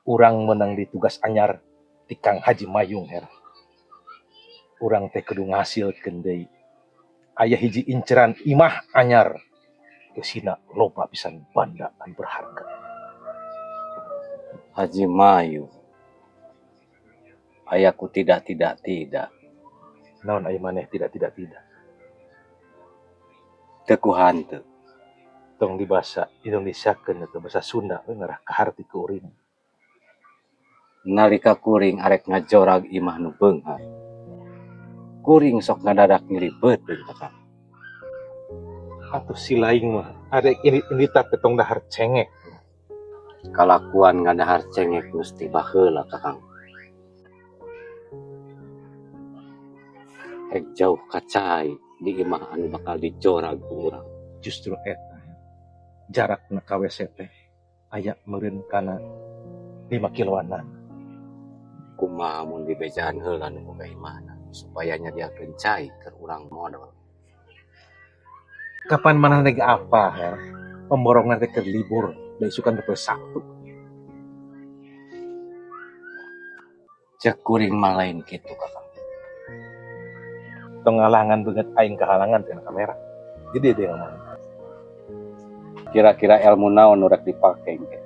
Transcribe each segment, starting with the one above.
Urang menang di tugas anyar ti Kang Haji Mayung, Her. Urang teh kudu ngahasilkeun deui. Aya hiji inceran imah anyar. Eusina loba pisan banda anu berharga. Haji Mayu. Aya ku tidak tidak tidak. Naon aya maneh tidak tidak tidak? Teu ku hanteu. Tong di bahasa Indonesiakeun atau bahasa Sunda we ngarah kaharti ku uring. Nalika kuring arek ngajorag imah nu beunghar. Kuring sok ngadadak nyeri beuteung, Kakang. Atuh si laing mah arek ini ini teh tong dahar cengek. Kalakuan ngadahar cengek geus ti baheula, Kakang. Rek jauh ka cai di imah anu bakal dijorag ku urang. Justru eta jarakna ka WC teh aya meureun kana 5 kiloanan. Kumaha mun dibejaan heula nu boga imahna supaya nyadiakeun cai keur urang modol? Kapan manehna ge apa, Her? Pemborongna teh keur libur da isukan teh poe Sabtu. Cek kuring mah lain kitu, Kakang. Tong ngalangan beungeut aing kahalangan tina kamera. Jadi dia ngomong. Kira-kira ilmu naon nu rek dipake engke?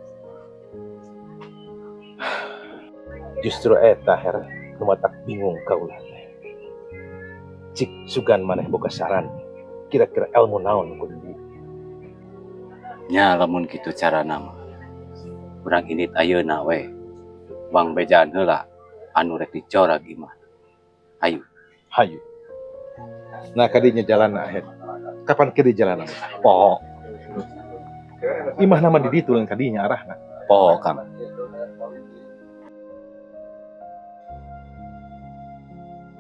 Justru eta, Her, nu matak bingung kaula teh. Cik sugan maneh boga saran, kira-kira ilmu naon nu kudu di? Nya lamun kitu carana mah. Urang indit ayeuna we. Bang bejaan heula anu rek dicorag imah. Hayu. Hayu. Nah kadinya jalan akhir. Kapan ke di jalan? Poho. Imah nama di ditu lain kadinya arahna. Poho, Kang.